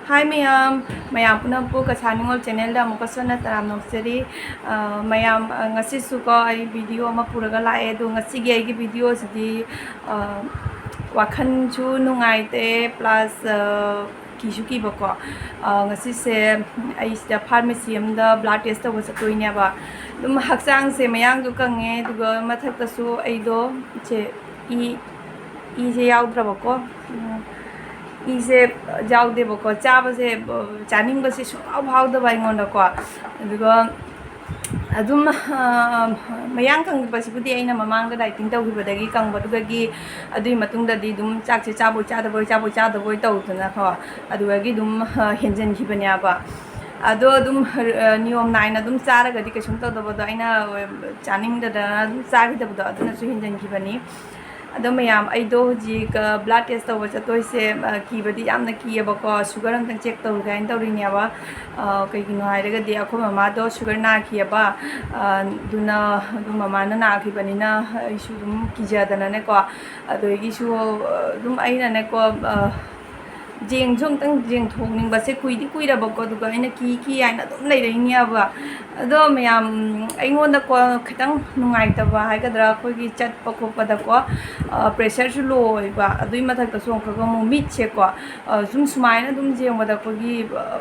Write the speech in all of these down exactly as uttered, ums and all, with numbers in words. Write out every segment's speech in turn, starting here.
ꯍꯥꯏ ꯃꯌꯥꯝ, ꯃꯌꯥꯝ ꯄꯨꯝꯅꯃꯛꯄꯨ ꯀꯁꯥ ꯅꯤꯉꯣꯜ ꯆꯦꯅꯦꯜꯗ ꯑꯃꯨꯛꯀꯁꯨ ꯍꯟꯅ ꯇꯔꯥꯝꯅ ꯑꯣꯛꯆꯔꯤ꯫ ꯑ, ꯃꯌꯥꯝ, ꯑ, ꯉꯁꯤꯁꯨꯀꯣ ꯑꯩ ꯚꯤꯗꯤꯑꯣ ꯑꯃ ꯄꯨꯔꯒ ꯂꯥꯛꯑꯦ꯫ ꯑꯗꯣ ꯉꯁꯤꯒꯤ ꯑꯩꯒꯤ ꯚꯤꯗꯤꯑꯣꯁꯤꯗꯤ, ꯑ, ꯋꯥꯈꯜꯁꯨ ꯅꯨꯡꯉꯥꯏꯇꯦ, ꯄ꯭ꯂꯁ, ꯑ, ꯀꯤꯁꯨ ꯀꯤꯕꯀꯣ꯫ ꯑ, ꯉꯁꯤꯁꯦ ꯑꯩ ꯁꯤꯗ ꯐꯥꯔꯃꯥꯁꯤ ꯑꯃꯗ ꯕ꯭ꯂꯗ ꯇꯦꯁ ꯇꯧꯕ ꯆꯠꯇꯣꯏꯅꯦꯕ꯫ ꯑꯗꯨꯝ ꯍꯛꯆꯥꯡꯁꯦ ꯃꯌꯥꯡꯁꯨ ꯀꯪꯉꯦ, ꯑꯗꯨꯒ ꯃꯊꯛꯇꯁꯨ ꯑꯩꯗꯣ ꯁꯦ ꯏ, ꯏꯁꯦ ꯌꯥꯎꯗ꯭ꯔꯕꯀꯣ꯫ ꯎꯝ, ꯏꯁꯦ ꯌꯥꯎꯗꯦꯕꯀꯣ꯫ ꯆꯥꯕꯁꯦ, ꯑ, ꯆꯥꯅꯤꯡꯕꯁꯦ ꯁꯨꯡꯐꯥꯎ ꯐꯥꯎꯗꯕ ꯑꯩꯉꯣꯟꯗꯀꯣ꯫ ꯑꯗꯨꯒ ꯑꯗꯨꯝ, ꯑ, ꯃꯌꯥꯡ ꯀꯪꯕꯁꯤꯕꯨꯗꯤ ꯑꯩꯅ ꯃꯃꯥꯡꯗ ꯗꯥꯏꯇꯤꯡ ꯇꯧꯈꯤꯕꯗꯒꯤ ꯀꯪꯕ, ꯑꯗꯨꯗꯒꯤ, ꯑꯗꯨꯒꯤ ꯃꯇꯨꯡꯗꯗꯤ ꯑꯗꯨꯝ ꯆꯥꯛꯁꯦ ꯆꯥꯕꯣꯏ ꯆꯥꯗꯕꯣꯏ, ꯆꯥꯕꯣꯏ ꯆꯥꯗꯕꯣꯏ ꯇꯧꯗꯅꯀꯣ, ꯑꯗꯨꯗꯒꯤ ꯑꯗꯨꯝ, ꯑ, ꯍꯦꯟꯖꯟꯈꯤꯕꯅꯦꯕ꯫ ꯑꯗꯣ ꯑꯗꯨꯝ, ꯑ, ꯅꯤꯌꯣꯝ ꯅꯥꯏꯅ ꯑꯗꯨꯝ ꯆꯥꯔꯒꯗꯤ ꯀꯩꯁꯨꯝ ꯇꯧꯗꯕꯗꯣ, ꯑꯩꯅ, ꯑ, ꯆꯥꯅꯤꯡꯗꯗꯅ ꯑꯗꯨꯝ ꯆꯥꯈꯤꯗꯕꯗꯣ, ꯑꯗꯨꯅꯁꯨ ꯍꯦꯟꯖꯟꯈꯤꯕꯅꯤ꯫ ꯑꯗꯣ ꯃꯌꯥꯝ, ꯑꯩꯗꯣ ꯍꯧꯖꯤꯛ, ꯑ, ꯕ꯭ꯂꯗ ꯇꯦꯁ ꯇꯧꯕ ꯆꯠꯇꯣꯏꯁꯦ, ꯑ, ꯀꯤꯕꯗꯤ ꯌꯥꯝꯅ ꯀꯤꯌꯦꯕꯀꯣ꯫ ꯁꯨꯒꯔ ꯑꯝꯇꯪ ꯆꯦꯛ ꯇꯧꯔꯨꯒꯦ ꯍꯥꯏꯅ ꯇꯧꯔꯤꯅꯦꯕ꯫ ꯑ, ꯀꯩꯒꯤꯅꯣ ꯍꯥꯏꯔꯒꯗꯤ ꯑꯩꯈꯣꯏ ꯃꯃꯥꯗꯣ ꯁꯨꯒꯔ ꯅꯥꯈꯤꯌꯦꯕ꯫ ꯑ, ꯑꯗꯨꯅ ꯑꯗꯨꯝ ꯃꯃꯥꯅ ꯅꯥꯈꯤꯕꯅꯤꯅ ꯑꯩꯁꯨ ꯑꯗꯨꯝ ꯀꯤꯖꯗꯅꯅꯦꯀꯣ꯫ ꯑꯗꯒꯤꯁꯨ, ꯑ, ꯑꯗꯨꯝ ꯑꯩꯅꯅꯦꯀꯣ, ꯑ, ꯌꯦꯡꯁꯨ ꯑꯝꯇꯪ ꯌꯦꯡꯊꯣꯛꯅꯤꯡꯕꯁꯦ ꯀꯨꯏꯗꯤ ꯀꯨꯏꯔꯕꯀꯣ, ꯑꯗꯨꯒ ꯑꯩꯅ ꯀꯤ ꯀꯤ ꯍꯥꯏꯅ ꯑꯗꯨꯝ ꯂꯩꯔꯛꯏꯅꯦꯕ꯫ ꯑꯗꯣ ꯃꯌꯥꯝ, ꯑꯩꯉꯣꯟꯗꯀꯣ ꯈꯤꯇꯪ ꯅꯨꯡꯉꯥꯏꯇꯕ ꯍꯥꯏꯒꯗ꯭ꯔꯥ, ꯑꯩꯈꯣꯏꯒꯤ ꯆꯠꯄ ꯈꯣꯠꯄꯗꯀꯣ, ꯑ, ꯄ꯭ꯔꯦꯁꯔꯁꯨ ꯂꯣ ꯑꯣꯏꯕ, ꯑꯗꯨꯒꯤ ꯃꯊꯛꯇꯁꯨ ꯑꯃꯨꯛꯀꯒ ꯑꯃꯨꯛ ꯃꯤꯠꯁꯦꯀꯣ, ꯑ, ꯁꯨꯝ ꯁꯨꯃꯥꯏꯅ ꯑꯗꯨꯝ ꯌꯦꯡꯕꯗ ꯑꯩꯈꯣꯏꯒꯤ, ꯑ,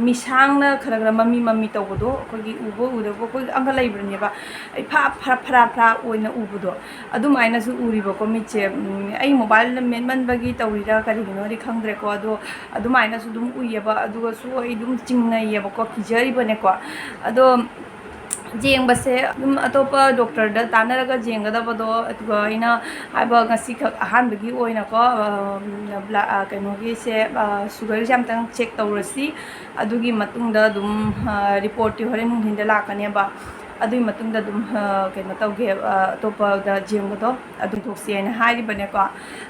ꯃꯤꯁꯥꯡꯅ ꯈꯔ ꯈꯔ ꯃꯝꯃꯤ ꯃꯝꯃꯤ ꯇꯧꯕꯗꯣ, ꯑꯩꯈꯣꯏꯒꯤ ꯎꯕ ꯎꯗꯕ ꯑꯩꯈꯣꯏ ꯑꯝꯀ ꯂꯩꯕꯅꯦꯕ, ꯑꯩ ꯐꯥ ꯐꯔꯥ ꯐꯔꯥ ꯐꯔꯥ ꯑꯣꯏꯅ ꯎꯕꯗꯣ, ꯑꯗꯨꯃꯥꯏꯅꯁꯨ ꯎꯔꯤꯕꯀꯣ ꯃꯤꯠꯁꯦ꯫ ꯎꯝ, ꯑꯩ ꯃꯣꯕꯥꯏꯜꯗ ꯃꯦꯠꯃꯟꯕꯒꯤ ꯇꯧꯔꯤꯔꯥ ꯀꯔꯤꯒꯤꯅꯣꯗꯤ ꯈꯪꯗ꯭ꯔꯦꯀꯣ, ꯑꯗꯣ ꯑꯗꯨꯃꯥꯏꯅꯁꯨ ꯑꯗꯨꯝ ꯎꯏꯌꯦꯕ꯫ ꯑꯗꯨꯒꯁꯨ ꯑꯩ ꯑꯗꯨꯝ ꯆꯤꯡꯅꯩꯌꯦꯕꯀꯣ, ꯀꯤꯖꯔꯤꯕꯅꯦꯀꯣ꯫ ꯑꯗꯣ ꯌꯦꯡꯕꯁꯦ ꯑꯗꯨꯝ ꯑꯇꯣꯞꯄ ꯗꯣꯛꯇꯔꯗ ꯇꯥꯟꯅꯔꯒ ꯌꯦꯡꯒꯗꯕꯗꯣ, ꯑꯗꯨꯒ ꯑꯩꯅ ꯍꯥꯏꯕ ꯉꯁꯤꯈꯛ ꯑꯍꯥꯟꯕꯒꯤ ꯑꯣꯏꯅꯀꯣ, ꯑ, ꯕ꯭ꯂ-, ꯑ, ꯀꯩꯅꯣꯒꯤꯁꯦ, ꯑ, ꯁꯨꯒꯔꯁꯦ ꯑꯝꯇꯪ ꯆꯦꯛ ꯇꯧꯔꯁꯤ꯫ ꯑꯗꯨꯒꯤ ꯃꯇꯨꯡꯗ ꯑꯗꯨꯝ, ꯑ, ꯔꯤꯄꯣꯔꯠꯇꯤ ꯍꯣꯔꯦꯟ ꯅꯨꯡꯊꯤꯟꯗ ꯂꯥꯛꯀꯅꯦꯕ꯫ ꯑꯗꯨꯒꯤ ꯃꯇꯨꯡꯗ ꯑꯗꯨꯝ, ꯑ, ꯀꯩꯅꯣ ꯇꯧꯒꯦ, ꯑ, ꯑꯇꯣꯞꯄꯗ ꯌꯦꯡꯕꯗꯣ ꯑꯗꯨꯝ ꯊꯣꯛꯁꯤ ꯍꯥꯏꯅ ꯍꯥꯏꯔꯤꯕꯅꯦꯀꯣ꯫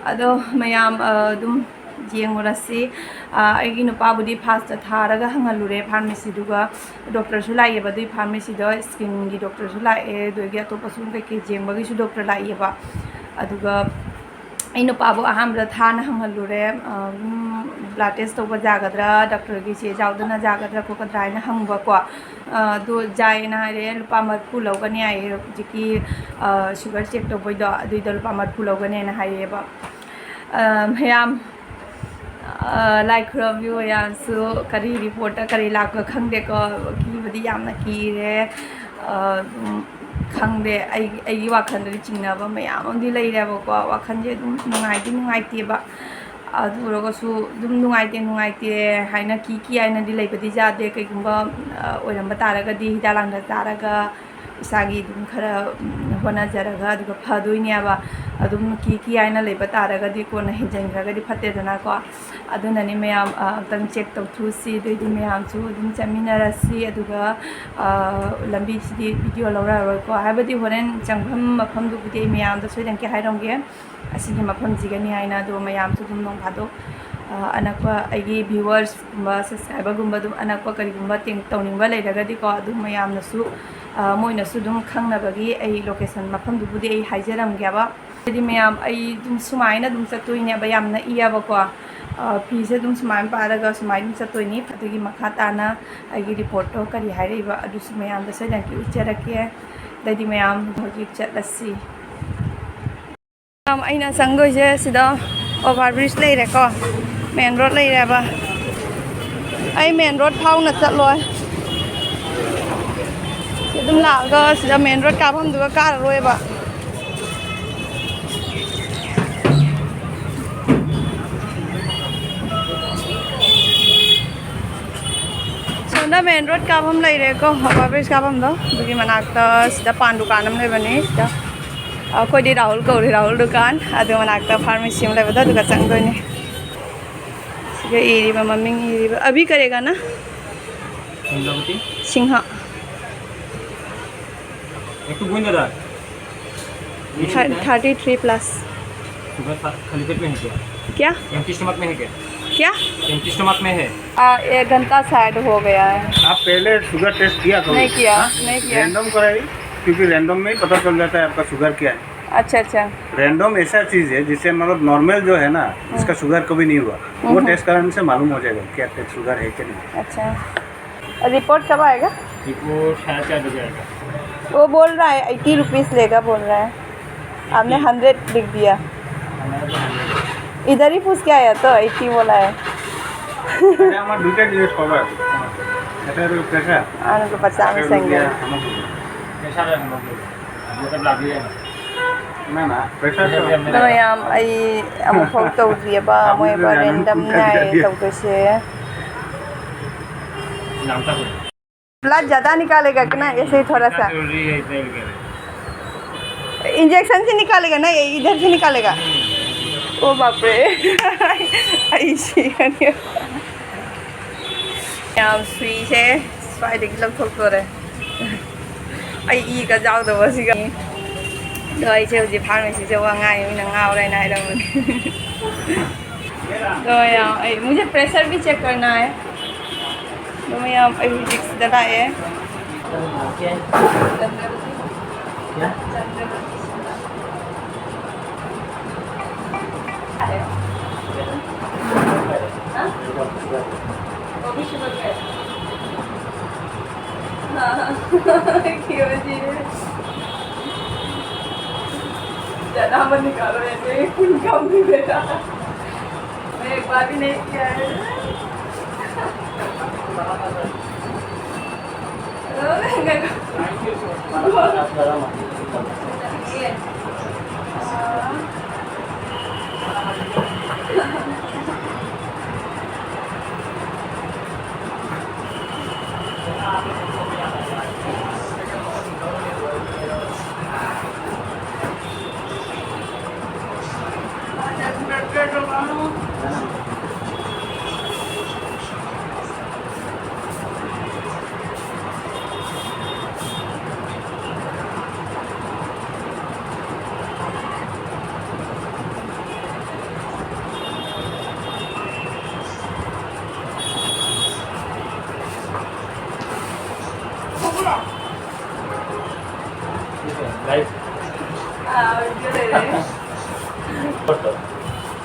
ꯑꯗꯣ ꯃꯌꯥꯝ, ꯑ, ꯑꯗꯨꯝ ꯌꯦꯡꯉꯨꯔꯁꯤ꯫ ꯑ, ꯑꯩꯒꯤ ꯅꯨꯄꯥꯕꯨꯗꯤ ꯐꯥꯔꯁꯇ ꯊꯥꯔꯒ ꯍꯪꯍꯜꯂꯨꯔꯦ ꯐꯥꯔꯃꯥꯁꯤꯗꯨꯒ꯫ ꯗꯣꯛꯇꯔꯁꯨ ꯂꯥꯛꯑꯦꯕ ꯑꯗꯨꯒꯤ ꯐꯥꯔꯃꯥꯁꯤꯗꯣ, ꯁ꯭ꯀꯤꯟꯒꯤ ꯗꯣꯛꯇꯔꯁꯨ ꯂꯥꯛꯑꯦ, ꯑꯗꯒꯤ ꯑꯇꯣꯞꯄꯁꯨ ꯀꯩꯀꯩ ꯌꯦꯡꯕꯒꯤꯁꯨ ꯗꯣꯛꯇꯔ ꯂꯥꯛꯑꯦꯕ꯫ ꯑꯗꯨꯒ ꯑꯩ ꯅꯨꯄꯥꯕꯨ ꯑꯍꯥꯟꯕꯗ ꯊꯥꯅ ꯍꯪꯍꯜꯂꯨꯔꯦ꯫ ꯑ, ꯑꯗꯨꯝ ꯕ꯭ꯂꯗ ꯇꯦꯁ ꯇꯧꯕ ꯌꯥꯒꯗ꯭ꯔꯥ, ꯗꯣꯛꯇꯔꯒꯤ ꯆꯦ ꯌꯥꯎꯗꯅ ꯌꯥꯒꯗ꯭ꯔꯥ ꯈꯣꯠꯀꯗ꯭ꯔꯥ ꯍꯥꯏꯅ ꯍꯪꯕꯀꯣ꯫ ꯑꯗꯣ ꯌꯥꯏꯌꯦꯅ ꯍꯥꯏꯔꯦ, ꯂꯨꯄꯥ ꯃꯔꯤꯐꯨ ꯂꯧꯒꯅꯤ ꯍꯥꯏꯌꯦ꯫ ꯍꯧꯖꯤꯛꯀꯤ ꯁꯨꯒꯔ ꯆꯦꯛ ꯇꯧꯕꯩꯗꯣ ꯑꯗꯨꯏꯗꯣ ꯂꯨꯄꯥ ꯃꯔꯤꯐꯨ ꯂꯧꯒꯅꯦꯅ ꯍꯥꯏꯔꯛꯑꯦꯕ꯫ ꯃꯌꯥꯝ, ꯂꯥꯏ ꯈꯨꯔꯨꯝꯕꯤꯌꯨ꯫ ꯃꯌꯥꯝꯁꯨ ꯀꯔꯤ ꯔꯤꯄꯣꯔꯠꯇ ꯀꯔꯤ ꯂꯥꯛꯄ ꯈꯪꯗꯦꯀꯣ꯫ ꯀꯤꯕꯗꯤ ꯌꯥꯝꯅ ꯀꯤꯔꯦ꯫ ꯈꯪꯗꯦ, ꯑꯩ ꯑꯩꯒꯤ ꯋꯥꯈꯜꯗꯗꯤ ꯆꯤꯡꯅꯕ ꯃꯌꯥꯝ ꯑꯃꯗꯤ ꯂꯩꯔꯦꯕꯀꯣ꯫ ꯋꯥꯈꯜꯁꯦ ꯑꯗꯨꯝ ꯅꯨꯡꯉꯥꯏꯗꯤ ꯅꯨꯡꯉꯥꯏꯇꯦꯕ꯫ ꯑꯗꯨ ꯑꯣꯏꯔꯒꯁꯨ ꯑꯗꯨꯝ ꯅꯨꯡꯉꯥꯏꯇꯦ ꯅꯨꯡꯉꯥꯏꯇꯦ ꯍꯥꯏꯅ ꯀꯤ ꯀꯤ ꯍꯥꯏꯅꯗꯤ ꯂꯩꯕꯗꯤ ꯌꯥꯗꯦ꯫ ꯀꯩꯒꯨꯝꯕ ꯑꯣꯏꯔꯝꯕ ꯇꯥꯔꯒꯗꯤ ꯍꯤꯗꯥꯛ ꯂꯥꯡꯊꯛ ꯆꯥꯔꯒ ꯏꯁꯥꯒꯤ ꯑꯗꯨꯝ ꯈꯔ ꯍꯣꯠꯅꯖꯔꯒ ꯑꯗꯨꯒ ꯐꯗꯣꯏꯅꯦꯕ꯫ ꯑꯗꯨꯝ ꯀꯤ ꯀꯤ ꯍꯥꯏꯅ ꯂꯩꯕ ꯇꯥꯔꯒꯗꯤ ꯀꯣꯟꯅ ꯍꯦꯟꯖꯤꯟꯈ꯭ꯔꯒꯗꯤ ꯐꯠꯇꯦꯗꯅꯀꯣ꯫ ꯑꯗꯨꯅꯅꯤ ꯃꯌꯥꯝ, ꯑ, ꯑꯃꯨꯛꯇꯪ ꯆꯦꯛ ꯇꯧꯊꯣꯛꯁꯤ꯫ ꯑꯗꯨꯑꯣꯏꯗꯤ ꯃꯌꯥꯝꯁꯨ ꯑꯗꯨꯝ ꯆꯠꯃꯤꯟꯅꯔꯁꯤ꯫ ꯑꯗꯨꯒ, ꯑ, ꯂꯝꯕꯤꯁꯤꯗꯤ ꯚꯤꯗꯤꯑꯣ ꯂꯧꯔꯛꯑꯔꯣꯏꯀꯣ꯫ ꯍꯥꯏꯕꯗꯤ ꯍꯣꯔꯦꯟ ꯆꯪꯐꯝ ꯃꯐꯝꯗꯨꯕꯨꯗꯤ ꯑꯩ ꯃꯌꯥꯝꯗ ꯁꯣꯏꯗꯅꯀꯤ ꯍꯥꯏꯔꯝꯒꯦ꯫ ꯑꯁꯤꯒꯤ ꯃꯐꯝꯁꯤꯒꯅꯤ ꯍꯥꯏꯅ꯫ ꯑꯗꯣ ꯃꯌꯥꯝꯁꯨ ꯑꯗꯨꯝ ꯅꯣꯡ ꯐꯥꯗꯣꯛ, ꯑ, ꯑꯅꯛꯄ ꯑꯩꯒꯤ ꯚ꯭ꯌꯨꯋꯔꯁꯀꯨꯝꯕ, ꯁꯕꯁꯀ꯭ꯔꯥꯏꯕꯔꯒꯨꯝꯕ ꯑꯗꯨꯝ ꯑꯅꯛꯄ ꯀꯔꯤꯒꯨꯝꯕ ꯇꯦꯡ-, ꯇꯧꯅꯤꯡꯕ ꯂꯩꯔꯒꯗꯤꯀꯣ, ꯑꯗꯨꯝ ꯃꯌꯥꯝꯅꯁꯨ, ꯑ, ꯃꯣꯏꯅꯁꯨ ꯑꯗꯨꯝ ꯈꯪꯅꯕꯒꯤ ꯑꯩ ꯂꯣꯀꯦꯁꯟ ꯃꯐꯝꯗꯨꯕꯨꯗꯤ ꯑꯩ ꯍꯥꯏꯖꯔꯝꯒꯦꯕ꯫ ꯍꯥꯏꯗꯤ ꯃꯌꯥꯝ, ꯑꯩ ꯑꯗꯨꯝ ꯁꯨꯃꯥꯏꯅ ꯑꯗꯨꯝ ꯆꯠꯇꯣꯏꯅꯦꯕ, ꯌꯥꯝ ꯅꯛꯏꯌꯦꯕꯀꯣ꯫ ꯑ, ꯐꯤꯁꯦ ꯑꯗꯨꯝ ꯁꯨꯃꯥꯏꯅ ꯄꯥꯏꯔꯒ ꯁꯨꯃꯥꯏꯅ ꯑꯗꯨꯝ ꯆꯠꯇꯣꯏꯅꯤ꯫ ꯑꯗꯨꯒꯤ ꯃꯈꯥ ꯇꯥꯅ ꯑꯩꯒꯤ ꯔꯤꯄꯣꯔꯠꯇꯣ ꯀꯔꯤ ꯍꯥꯏꯔꯛꯏꯕ ꯑꯗꯨꯁꯨ ꯃꯌꯥꯝꯗ ꯁꯣꯏꯗꯅꯀꯤ ꯎꯠꯆꯔꯛꯀꯦ꯫ ꯑꯗꯩꯗꯤ ꯃꯌꯥꯝ ꯍꯧꯖꯤꯛ ꯆꯠꯂꯁꯤ꯫ ꯃꯌꯥꯝ, ꯑꯩꯅ ꯆꯪꯗꯣꯏꯁꯦ ꯁꯤꯗ ꯑꯣꯚꯔ ꯕ꯭ꯔꯤꯖ ꯂꯩꯔꯦꯀꯣ, ꯃꯦꯟ ꯔꯣꯗ ꯂꯩꯔꯦꯕ꯫ ꯑꯩ ꯃꯦꯟ ꯔꯣꯗ ꯐꯥꯎꯅ ꯆꯠꯂꯣꯏ꯫ ꯁꯤ ꯑꯗꯨꯝ ꯂꯥꯛꯑꯒ ꯁꯤꯗ ꯃꯦꯟ ꯔꯣꯗ ꯀꯥꯐꯝꯗꯨꯒ ꯀꯥꯔꯔꯣꯏꯕ꯫ ꯁꯣꯝꯗ ꯃꯦꯟ ꯔꯣꯗ ꯀꯥꯐꯝ ꯂꯩꯔꯦꯀꯣ, ꯑꯣꯚꯔ ꯕ꯭ꯔꯤꯖ ꯀꯥꯐꯝꯗꯣ, ꯑꯗꯨꯒꯤ ꯃꯅꯥꯛꯇ ꯁꯤꯗ ꯄꯥꯟ ꯗꯨꯀꯥꯟ ꯑꯃ ꯂꯩꯕꯅꯤ꯫ ꯁꯤꯗ ꯑꯩꯈꯣꯏꯗꯤ ꯔꯥꯍꯨꯜ ꯀꯧꯔꯤ, ꯔꯥꯍꯨꯜ ꯗꯨꯀꯥꯟ꯫ ꯑꯗꯨ ꯃꯅꯥꯛꯇ ꯐꯥꯔꯃꯥꯁꯤ ꯑꯃ ꯂꯩꯕꯗꯣ, ꯑꯗꯨꯒ ꯆꯪꯗꯣꯏꯅꯦ꯫ ꯁꯤꯒ ꯏꯔꯤꯕ, ꯃꯃꯤꯡ ꯏꯔꯤꯕ, ꯑꯕꯤ ꯀꯔꯦꯒꯥꯅ? ꯁꯤꯡꯍ꯫ ꯁꯤꯡꯍ꯫ একটু বই না দাঁড়। Thirty three plus. सुबह खा-, खाली पेट में है क्या? क्या? एम्प्टी स्टमक में है क्या? क्या? एम्प्टी स्टमक में है। आ, एक घंटा शायद हो गया है। आप पहले शुगर टेस्ट किया करो। नहीं किया, हाँ? नहीं किया। रैंडम कराइए, क्योंकि रैंडम में ही पता चल जाता है आपका शुगर क्या है। अच्छा, अच्छा। रैंडम ऐसा चीज़ है जिससे, मतलब, नॉर्मल जो है ना, जिसका शुगर कभी नहीं हुआ, वो हम्म। टेस्ट कराने से मालूम हो जाएगा क्या शुगर है कि नहीं। अच्छा। रिपोर्ट कब आएगा? रिपोर्ट साढ़े चार बजे आएगा। वो बोल रहा है एटी रुपीज़ लेगा बोल रहा है, आपने हंड्रेड लिख दिया। हमारा तो हंड्रेड है। इधर ही पूछ के आया तो एटी बोला है। এটা আমার দুইটা জিনিস কভার। এটা হলো প্রেশার। আর ওকে পাচ্ছি আমি এটা হলো সিঙ্গেল। গিয়া হামাগুড়ি। প্রেশার আর হামাগুড়ি। मतलब लाभ ही है। ना, ना, प्रेशर तो। तो यहाँ आई, हम फोटो दिए बा, आपने मोए तो बा जाना रैंडम नहीं नहीं आए, दिया। तो कैसे? जानता हूँ। ब्लड ज़्यादा निकालेगा कि ना, ऐसे ही थोड़ा सा? जरूरी है, इतने भी कह रहे। इंजेक्शन से निकालेगा ना, ये इधर से निकालेगा? ओ बाप रे। ꯑꯩꯁꯤ ꯌꯥꯝ ꯁꯨꯏꯁꯦ꯫ ꯁ꯭ꯋꯥꯏꯗꯒꯤ ꯂꯧꯊꯣꯛꯇꯣꯔꯦ꯫ ꯑꯩ ꯏꯒ ꯌꯥꯎꯗꯕꯁꯤꯒ꯫ ꯑꯗꯣ ꯑꯩꯁꯦ ꯍꯧꯖꯤꯛ ꯐꯥꯔꯃꯥꯁꯤꯁꯦ ꯋꯥ ꯉꯥꯡꯉꯤ, ꯃꯤꯅ ꯉꯥꯎꯔꯦꯅ ꯍꯥꯏꯔꯝꯕꯅꯤ꯫ ꯑꯗꯣ ꯌꯥꯝ ꯑꯩ, मुझे प्रेशर भी चेक करना है। ꯑꯗꯣ ꯃꯌꯥꯝ ꯑꯩ ꯍꯧꯖꯤꯛ ꯁꯤꯗ ꯂꯥꯛꯑꯦ꯫ हाँ? वो भी शुगर का है। हाँ। क्यों जी? ज़्यादा मत निकालो, ऐसे ही खून कम नहीं बेटा। मैं एक बार भी नहीं किया है।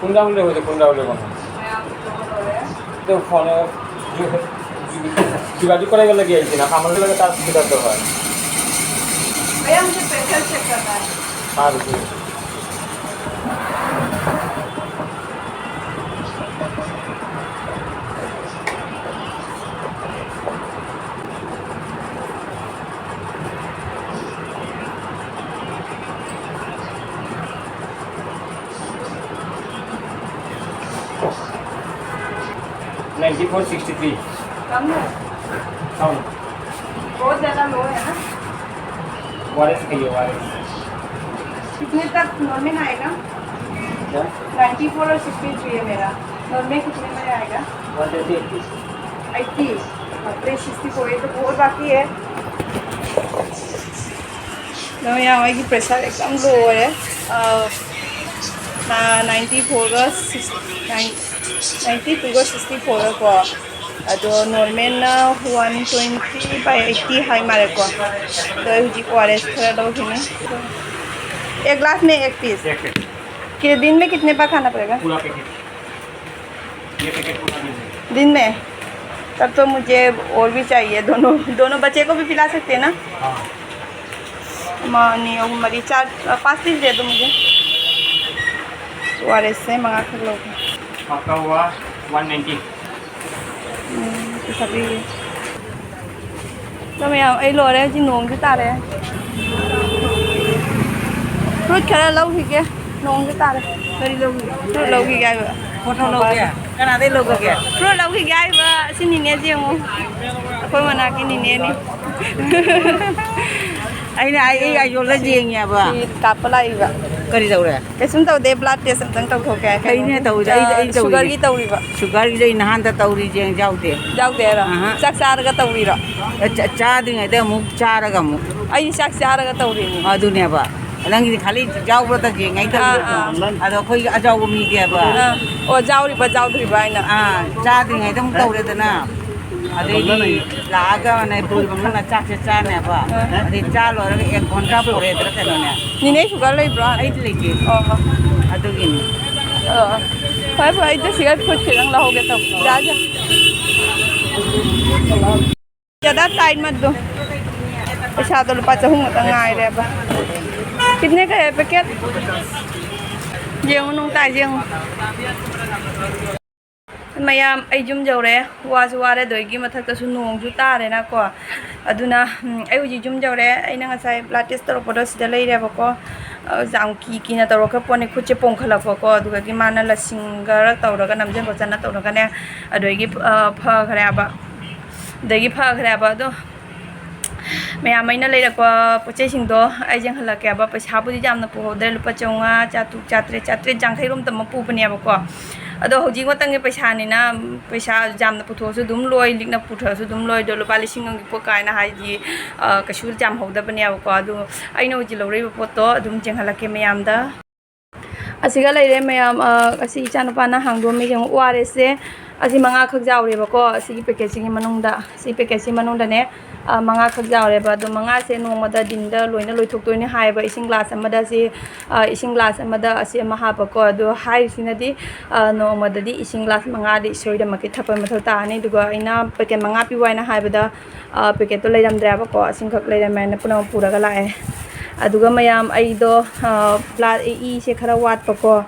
কোন রাহুলে হয়েছে, কোন রাহুলে বলো? ꯃꯌꯥꯝ ꯐꯣꯟ ꯇꯧꯔꯦ꯫ ꯑꯗꯨ ꯐꯣꯟ ꯖꯨ-, ꯖꯨ-, ꯖꯨꯒꯥꯂꯤ ꯀꯣꯂꯦꯖꯇ ꯂꯩꯒꯦ ꯍꯥꯏꯁꯤꯅ, ꯈꯥꯃꯜꯂꯒ ꯆꯥꯛ ꯄꯤꯊꯛꯇ ꯍꯣꯏ꯫ भैया, मुझे प्रेशर चेक करना है। हाँ, रुकिए। Ninety four sixty three. कम है? कम। बहुत ज़्यादा लो है ना? ओ आर एस खाइए, ओ आर एस। कितने तक नॉर्मल आएगा? क्या? नाइन्टी फ़ोर और सिक्सटी थ्री है मेरा। नॉर्मल कितने में आएगा? One twenty eighty. एट्टी? बाप रे, सिक्सटी फ़ोर, ये तो बहुत बाकी है। ꯑꯗꯣ ꯃꯌꯥꯝ, ꯑꯩꯒꯤ ꯄ꯭ꯔꯦꯁꯔ ꯑꯦꯛꯗꯝ ꯂꯣ ꯑꯣꯏꯔꯦ꯫ ꯑ, ꯅꯥ-, ꯅꯥꯏꯟꯇꯤ ꯐꯣꯔꯒ ꯁꯤꯛꯁ, ꯅꯥꯏꯟ-, ꯅꯥꯏꯟꯇꯤ ꯇꯨꯒ ꯁꯤꯛꯁꯇꯤ ꯐꯣꯔꯒꯀꯣ꯫ ꯑꯗꯣ ꯅꯣꯔꯃꯦꯜꯅ ꯋꯥꯟ ꯇ꯭ꯋꯦꯟꯇꯤ ꯕꯥꯏ ꯑꯩꯠꯇꯤ ꯍꯥꯏ ꯃꯥꯜꯂꯦꯀꯣ꯫ ꯑꯗꯣ ꯑꯩ ꯍꯧꯖꯤꯛ ꯑꯣ ꯑꯥꯔ ꯑꯦꯁ ꯈꯔ ꯂꯧꯈꯤꯅꯤ꯫ एक ग्लास में एक पीस। एक पैकेट। कि दिन में कितने बार खाना पड़ेगा? पूरा पैकेट। ये पैकेट पूरा दीजिए। दिन में? तब तो मुझे और भी चाहिए, दोनों, दोनों बच्चे को भी पिला सकते हैं ना? हाँ। ꯑꯃ, ꯑꯅꯤ, ꯑꯍꯨꯝ, ꯃꯔꯤ, ꯆꯥ, ꯄꯥꯁ ꯄꯤꯁ ꯗꯦ ꯑꯗꯨꯝꯒꯤ꯫ ꯑꯣ ꯑꯥꯔ ꯑꯦꯁꯁꯦ ꯃꯉꯥꯈꯛ ꯂꯧꯒꯦ꯫ आपका हुआ वन नाइन्टी। ꯎꯝ, ꯄꯩꯁꯥ ꯄꯤꯒꯦ꯫ ꯑꯗꯣ ꯃꯌꯥꯝ, ꯑꯩ ꯂꯣꯏꯔꯦ, ꯍꯧꯖꯤꯛ ꯅꯣꯡꯁꯨ ꯇꯥꯔꯦ꯫ ꯐ꯭ꯔꯨꯠ ꯈꯔ ꯂꯧꯈꯤꯒꯦ, ꯅꯣꯡꯁꯨ ꯇꯥꯔꯦ꯫ ꯀꯔꯤ ꯂꯧꯈꯤꯒꯦ? ꯐ꯭ꯔꯨꯠ ꯂꯧꯈꯤꯒꯦ ꯍꯥꯏꯕ꯫ ꯐꯣꯇꯣ ꯂꯧꯒꯦ? ꯀꯅꯥꯗꯩ ꯂꯧꯈꯤꯒꯦ? ꯐ꯭ꯔꯨꯠ ꯂꯧꯈꯤꯒꯦ ꯍꯥꯏꯕ, ꯑꯁꯤ ꯅꯤꯅꯦꯁꯤ ꯌꯦꯡꯉꯨ꯫ ꯑꯩꯈꯣꯏ ꯃꯅꯥꯛꯀꯤ ꯅꯤꯅꯦꯅꯤ꯫ ꯑꯩꯅ ꯑꯩ, ꯑꯩ ꯑꯥꯏꯖꯣꯜꯗ ꯌꯦꯡꯉꯦꯕ꯫ ꯁꯤ ꯀꯥꯞꯄ ꯂꯥꯛꯏꯕ꯫ ꯀꯔꯤ ꯇꯧꯔꯦ? ꯀꯩꯁꯨꯝ ꯇꯧꯗꯦ, ꯕ꯭ꯂꯗ ꯇꯦꯁ ꯑꯝꯇꯪ ꯇꯧꯊꯣꯛꯀꯦ꯫ ꯀꯩꯅꯦ ꯇꯧꯔꯤꯗꯣ? ꯑꯩ, ꯑꯩ ꯇꯧꯔꯤ꯫ ꯁꯨꯒꯔꯒꯤ ꯇꯧꯔꯤꯕ꯫ ꯁꯨꯒꯔꯒꯤꯗꯣ ꯑꯩ ꯅꯍꯥꯟꯗ ꯇꯧꯔꯤ, ꯌꯦꯡ ꯌꯥꯎꯗꯦ꯫ ꯌꯥꯎꯗꯦ ꯍꯥꯏꯔꯣ? ꯑꯍꯥ꯫ ꯆꯥꯛ ꯆꯥꯔꯒ ꯇꯧꯔꯤꯔꯣ? ꯑ, ꯆꯥ-, ꯆꯥꯗ꯭ꯔꯤꯉꯩꯗ ꯑꯃꯨꯛ ꯆꯥꯔꯒ ꯑꯃꯨꯛ꯫ ꯑꯩ ꯆꯥꯛ ꯆꯥꯔꯒ ꯇꯧꯔꯤꯅꯤ꯫ ꯑꯗꯨꯅꯦꯕ꯫ ꯅꯪꯒꯤꯗꯤ ꯈꯥꯂꯤ ꯌꯥꯎꯕ꯭ꯔꯗ ꯌꯦꯡꯉꯩ ꯑꯥ, ꯇꯧꯔꯤꯗꯣ꯫ ꯑꯥ꯫ ꯑꯗꯣ ꯑꯩꯈꯣꯏꯒꯤ ꯑꯖꯥꯎꯕ ꯃꯤꯗꯤ ꯍꯥꯏꯕ꯫ ꯑꯥ꯫ ꯑꯣ, ꯌꯥꯎꯔꯤꯕ, ꯌꯥꯎꯗ꯭ꯔꯤꯕ ꯍꯥꯏꯅ꯫ ꯑꯥ, ꯆꯥꯗ꯭ꯔꯤꯉꯩꯗ ꯑꯃꯨꯛ ꯇꯧꯔꯦꯗꯅ꯫ ꯑꯗꯩꯗꯤ ꯂꯥꯛꯑꯒꯅꯦ ꯄꯨꯜ ꯃꯅꯨꯡꯗ ꯆꯥꯛꯁꯦ ꯆꯥꯅꯦꯕ꯫ ꯑꯥ꯫ ꯑꯗꯩ ꯆꯥ ꯂꯣꯏꯔꯒ ꯑꯦꯛ ꯒꯣꯟꯗ꯭ꯔꯥ ꯄꯨꯔꯛꯑꯦꯗꯅ ꯀꯩꯅꯣꯅꯦ꯫ ꯅꯤꯅꯦ ꯁꯨꯒꯔ ꯂꯩꯕ꯭ꯔꯣ? ꯑꯩꯗꯤ ꯂꯩꯇꯦ꯫ ꯑꯣ, ꯑꯣ꯫ ꯑꯗꯨꯒꯤꯅꯤ꯫ ꯑ, ꯐꯔꯦ, ꯐꯔꯦ, ꯑꯩꯗꯣ ꯁꯤꯒ ꯐꯨꯠ ꯈꯤꯇꯪ ꯂꯧꯍꯧꯒꯦ ꯇꯧꯕ꯫ ꯌꯥ, ꯌꯥ꯫ ꯖ꯭ꯌꯥꯗꯥ ꯇꯥꯏꯠ ꯃꯠ ꯗꯣ꯫ ꯄꯩꯁꯥꯗꯣ ꯂꯨꯄꯥ ꯆꯍꯨꯝ ꯈꯛꯇ ꯉꯥꯏꯔꯦꯕ꯫ ꯀꯤꯠꯅꯦ ꯀꯩ ꯄꯦꯀꯦꯠ? ꯌꯦꯡꯉꯨ, ꯅꯣꯡ ꯇꯥꯏꯁꯦ ꯌꯦꯡꯉꯨ꯫ ꯃꯌꯥꯝ, ꯑꯩ ꯌꯨꯝ ꯌꯧꯔꯦ꯫ ꯋꯥꯁꯨ ꯋꯥꯔꯦ, ꯑꯗꯨꯗꯒꯤ ꯃꯊꯛꯇꯁꯨ ꯅꯣꯡꯁꯨ ꯇꯥꯔꯦꯅꯀꯣ꯫ ꯑꯗꯨꯅ, ꯎꯝ, ꯑꯩ ꯍꯧꯖꯤꯛ ꯌꯨꯝ ꯌꯧꯔꯦ꯫ ꯑꯩꯅ ꯉꯁꯥꯏ blood test ꯇꯧꯔꯛꯄꯗꯣ ꯁꯤꯗ ꯂꯩꯔꯦꯕꯀꯣ꯫ ꯑ, ꯌꯥꯝ ꯀꯤ ꯀꯤꯅ ꯇꯧꯔꯛꯈ꯭ꯔ ꯄꯣꯠꯅꯤ, ꯈꯨꯠꯁꯦ ꯄꯣꯝꯈꯠꯂꯛꯄꯀꯣ꯫ ꯑꯗꯨꯗꯒꯤ ꯃꯥꯅ ꯂꯁꯤꯡꯒꯔ ꯇꯧꯔꯒ, ꯅꯝꯖꯟ ꯈꯣꯠꯆꯟꯅ ꯇꯧꯔꯒꯅꯦ, ꯑꯗꯨꯗꯒꯤ, ꯑ, ꯐꯈ꯭ꯔꯦꯕ꯫ ꯑꯗꯒꯤ ꯐꯈ꯭ꯔꯦꯕ꯫ ꯑꯗꯣ ꯃꯌꯥꯝ, ꯑꯩꯅ ꯂꯩꯔꯛꯄ ꯄꯣꯠ ꯆꯩꯁꯤꯡꯗꯣ ꯑꯩ ꯌꯦꯡꯍꯜꯂꯛꯀꯦꯕ꯫ ꯄꯩꯁꯥꯕꯨꯗꯤ ꯌꯥꯝꯅ ꯄꯨꯍꯧꯗ꯭ꯔꯦ, ꯂꯨꯄꯥ ꯆꯥꯝꯃꯉꯥ, ꯆꯥꯇ꯭ꯔꯨꯛ, ꯆꯥꯇ꯭ꯔꯦꯠ, ꯆꯥꯇ꯭ꯔꯦꯠ ꯌꯥꯡꯈꯩꯔꯣꯝꯇꯃꯛ ꯄꯨꯕꯅꯦꯕꯀꯣ꯫ ꯑꯗꯣ ꯍꯧꯖꯤꯛ ꯃꯇꯝꯒꯤ ꯄꯩꯁꯥꯅꯤꯅ ꯄꯩꯁꯥ ꯌꯥꯝꯅ ꯄꯨꯊꯣꯛꯑꯁꯨ ꯑꯗꯨꯝ ꯂꯣꯏ, ꯂꯤꯛꯅ ꯄꯨꯊꯔꯁꯨ ꯑꯗꯨꯝ ꯂꯣꯏ꯫ ꯑꯗꯣ ꯂꯨꯄꯥ ꯂꯤꯁꯤꯡ ꯑꯃꯒꯤ ꯄꯣꯠ ꯀꯥꯏꯅ ꯍꯥꯏꯗꯤ, ꯑ, ꯀꯩꯁꯨ ꯌꯥꯝꯍꯧꯗꯕꯅꯦꯕꯀꯣ꯫ ꯑꯗꯣ ꯑꯩꯅ ꯍꯧꯖꯤꯛ ꯂꯧꯔꯛꯏꯕ ꯄꯣꯠꯇꯣ ꯑꯗꯨꯝ ꯌꯦꯡꯍꯜꯂꯛꯀꯦ ꯃꯌꯥꯝꯗ꯫ ꯑꯁꯤꯒ ꯂꯩꯔꯦ ꯃꯌꯥꯝ, ꯑ, ꯑꯁꯤ ꯏꯆꯥꯅꯨꯄꯥꯅ ꯍꯥꯡꯗꯣꯛꯑꯝꯃꯤ꯫ ꯌꯦꯡꯉꯨ, ꯑꯣ ꯑꯥꯔ ꯑꯦꯁꯁꯦ ꯑꯁꯤ ꯃꯉꯥꯈꯛ ꯌꯥꯎꯔꯦꯕꯀꯣ꯫ ꯑꯁꯤꯒꯤ ꯄꯦꯀꯦꯠꯁꯤꯒꯤ ꯃꯅꯨꯡꯗ, ꯁꯤ ꯄꯦꯀꯦꯠꯁꯤ ꯃꯅꯨꯡꯗꯅꯦ, ꯑ, ꯃꯉꯥꯈꯛ ꯌꯥꯎꯔꯦꯕ꯫ ꯑꯗꯣ ꯃꯉꯥꯁꯦ ꯅꯣꯡꯃꯗ ꯗꯤꯟꯗ ꯂꯣꯏꯅ ꯂꯣꯏꯊꯣꯛꯇꯣꯏꯅꯦ ꯍꯥꯏꯌꯦꯕ꯫ ꯏꯁꯤꯡ ꯒ꯭ꯂꯥꯁ ꯑꯃꯗ ꯁꯤ, ꯑ, ꯏꯁꯤꯡ ꯒ꯭ꯂꯥꯁ ꯑꯃꯗ ꯑꯁꯤ ꯑꯃ ꯍꯥꯞꯄꯀꯣ꯫ ꯑꯗꯣ ꯍꯥꯏꯔꯤꯁꯤꯅꯗꯤ, ꯑ, ꯅꯣꯡꯃꯗꯗꯤ ꯏꯁꯤꯡ ꯒ꯭ꯂꯥꯁ ꯃꯉꯥꯗꯤ ꯁꯣꯏꯗꯅꯃꯛꯀꯤ ꯊꯛꯄ ꯃꯊꯧ ꯇꯥꯔꯅꯤ꯫ ꯑꯗꯨꯒ ꯑꯩꯅ ꯄꯦꯀꯦꯠ ꯃꯉꯥ ꯄꯤꯌꯨ ꯍꯥꯏꯅ ꯍꯥꯏꯕꯗ, ꯑ, ꯄꯦꯀꯦꯠꯇꯣ ꯂꯩꯔꯝꯗ꯭ꯔꯦꯕꯀꯣ, ꯑꯁꯤꯈꯛ ꯂꯩꯔꯝꯃꯦꯅ ꯄꯨꯝꯅꯃꯛ ꯄꯨꯔꯒ ꯂꯥꯛꯑꯦ꯫ ꯑꯗꯨꯒ ꯃꯌꯥꯝ, ꯑꯩꯗꯣ, ꯑ, ꯕ꯭ꯂꯥ-, ꯏꯁꯦ ꯈꯔ ꯋꯥꯠꯄꯀꯣ꯫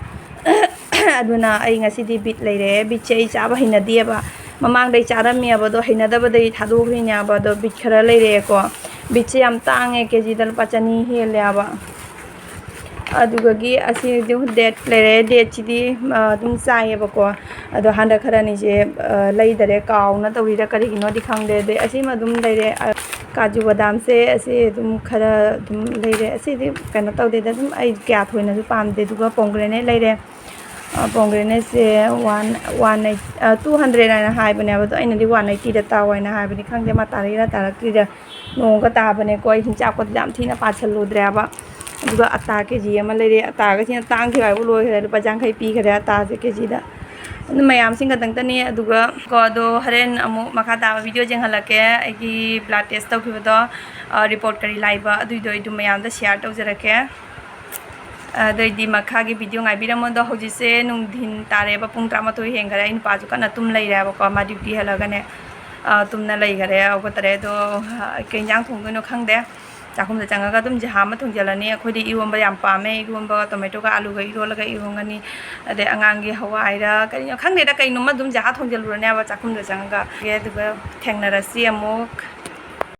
ꯑꯗꯨꯅ ꯑꯩ ꯉꯁꯤꯗꯤ ꯕꯤꯠ ꯂꯩꯔꯛꯑꯦ꯫ ꯕꯤꯠꯁꯦ ꯑꯩ ꯆꯥꯕ ꯍꯩꯅꯗꯦꯕ꯫ ꯃꯃꯥꯡꯗ ꯑꯩ ꯆꯥꯔꯝꯃꯦꯕ, ꯑꯗꯣ ꯍꯩꯅꯗꯕꯗꯒꯤ ꯊꯥꯗꯣꯛꯈ꯭ꯔꯤꯅꯦꯕ꯫ ꯑꯗꯣ ꯕꯤꯠ ꯈꯔ ꯂꯩꯔꯛꯑꯦꯀꯣ꯫ ꯕꯤꯠꯁꯦ ꯌꯥꯝ ꯇꯥꯡꯉꯦ, ꯀꯦꯖꯤꯗ ꯂꯨꯄꯥ ꯆꯅꯤ ꯍꯦꯜꯂꯦꯕ꯫ ꯑꯗꯨꯗꯒꯤ ꯑꯁꯤꯗꯤ ꯗꯦꯠ ꯂꯩꯔꯦ꯫ ꯗꯦꯠꯁꯤꯗꯤ, ꯑ, ꯑꯗꯨꯝ ꯆꯥꯏꯌꯦꯕꯀꯣ꯫ ꯑꯗꯣ ꯍꯟꯗꯛ ꯈꯔ ꯑꯅꯤꯁꯦ, ꯑ, ꯂꯩꯗꯔꯦ꯫ ꯀꯥꯎꯅ ꯇꯧꯔꯤꯔꯥ ꯀꯔꯤꯒꯤꯅꯣꯗꯤ ꯈꯪꯗꯦ꯫ ꯑꯗꯩ ꯑꯁꯤꯃ ꯑꯗꯨꯝ ꯂꯩꯔꯦ꯫ ꯑ, ꯀꯥꯖꯨ ꯕꯗꯥꯝꯁꯦ ꯑꯁꯤ ꯑꯗꯨꯝ ꯈꯔ ꯑꯗꯨꯝ ꯂꯩꯔꯦ꯫ ꯑꯁꯤꯗꯤ ꯀꯩꯅꯣ ꯇꯧꯗꯦꯗ, ꯑꯗꯨꯝ ꯑꯩ ꯀꯌꯥ ꯊꯣꯏꯅꯁꯨ ꯄꯥꯝꯗꯦ꯫ ꯑꯗꯨꯒ ꯄꯣꯝꯒ꯭ꯔꯦꯅꯦꯠ ꯂꯩꯔꯦ꯫ ꯑ, ꯄꯣꯝꯒ꯭ꯔꯦꯅꯦꯠꯁꯦ ꯋꯥꯟ, ꯋꯥꯟ ꯑꯩꯠ, ꯑ, ꯇꯨ ꯍꯟꯗ꯭ꯔꯦꯠ ꯍꯥꯏꯅ ꯍꯥꯏꯕꯅꯦꯕ, ꯑꯗꯣ ꯑꯩꯅꯗꯤ ꯋꯥꯟ ꯑꯩꯠꯇꯤꯗ ꯇꯥꯎ ꯍꯥꯏꯅ ꯍꯥꯏꯕꯅꯤ꯫ ꯈꯪꯗꯦ ꯃꯥ ꯇꯥꯔꯛꯏꯔꯥ ꯇꯥꯔꯛꯇ꯭ꯔꯤꯔꯥ꯫ ꯅꯣꯡꯒ ꯇꯥꯕꯅꯦꯀꯣ꯫ ꯑꯩ ꯍꯤꯟꯆꯥꯛꯄꯗꯤ ꯌꯥꯝ ꯊꯤꯅ ꯄꯥꯁꯜꯂꯨꯗ꯭ꯔꯦꯕ꯫ ꯑꯗꯨꯒ ꯑꯇꯥ ꯀꯦ ꯖꯤ ꯑꯃ ꯂꯩꯔꯦ꯫ ꯑꯇꯥꯒꯁꯤꯅ ꯇꯥꯡꯈꯤꯕ ꯍꯥꯏꯕꯨ ꯂꯣꯏꯈ꯭ꯔꯦ꯫ ꯂꯨꯄꯥ ꯌꯥꯡꯈꯩ ꯄꯤꯈꯔꯦ ꯑꯇꯥꯁꯦ ꯀꯦ ꯖꯤꯗ꯫ ꯑꯗꯨ ꯃꯌꯥꯝꯁꯤꯡ ꯈꯛꯇꯪꯇꯅꯤ꯫ ꯑꯗꯨꯒ ꯀꯣ, ꯑꯗꯣ ꯍꯣꯔꯦꯟ ꯑꯃꯨꯛ ꯃꯈꯥ ꯇꯥꯕ ꯚꯤꯗꯤꯑꯣ ꯌꯦꯡꯍꯜꯂꯛꯀꯦ꯫ ꯑꯩꯒꯤ blood test ꯇꯧꯈꯤꯕꯗꯣ, ꯑ, report ꯀꯔꯤ ꯂꯥꯛꯏꯕ ꯑꯗꯨꯏꯗꯣ ꯑꯩ ꯑꯗꯨꯝ ꯃꯌꯥꯝꯗ share ꯇꯧꯖꯔꯛꯀꯦ꯫ ꯑꯗꯨꯑꯣꯏꯗꯤ ꯃꯈꯥꯒꯤ video ꯉꯥꯏꯕꯤꯔꯝꯃꯣ꯫ ꯑꯗꯣ ꯍꯧꯖꯤꯛꯁꯦ ꯅꯨꯡꯊꯤꯟ ꯇꯥꯔꯦꯕ, ꯄꯨꯡ ꯇꯔꯥꯃꯥꯊꯣꯏ ꯍꯦꯟꯈꯔꯦ꯫ ꯑꯩ ꯅꯨꯄꯥꯁꯨ ꯀꯟꯅ ꯇꯨꯝ ꯂꯩꯔꯦꯕꯀꯣ, ꯃꯥ duty ꯍꯜꯂꯒꯅꯦ, ꯑ, ꯇꯨꯝꯅ ꯂꯩꯈꯔꯦ, ꯍꯧꯒꯠꯇꯔꯦ꯫ ꯑꯗꯣ, ꯑ, ꯀꯩ ꯏꯟꯖꯥꯡ ꯊꯣꯡꯗꯣꯏꯅꯣ ꯈꯪꯗꯦ꯫ ꯆꯥꯛꯈꯨꯝꯗ ꯆꯪꯉꯒ ꯑꯗꯨꯝ ꯖꯤꯍꯥ ꯑꯃ ꯊꯣꯡꯖꯤꯜꯂꯅꯤ꯫ ꯑꯩꯈꯣꯏꯗꯤ ꯏꯔꯣꯝꯕ ꯌꯥꯝ ꯄꯥꯝꯃꯦ꯫ ꯏꯔꯣꯝꯕꯒ tomato ꯒ ꯑꯥꯂꯨꯒ ꯏꯔꯣꯜꯂꯒ ꯏꯔꯣꯟꯒꯅꯤ꯫ ꯑꯗꯩ ꯑꯉꯥꯡꯒꯤ ꯍꯋꯥꯏꯔ ꯀꯔꯤꯅꯣ ꯈꯪꯗꯦꯗ, ꯀꯩꯅꯣꯝꯃ ꯑꯗꯨꯝ ꯖꯤꯍꯥ ꯊꯣꯡꯖꯤꯜꯂꯨꯔꯅꯦꯕ ꯆꯥꯛꯈꯨꯝꯗ ꯆꯪꯉꯒ꯫ ꯑꯗꯨꯒ ꯊꯦꯡꯅꯔꯁꯤ ꯑꯃꯨꯛ꯫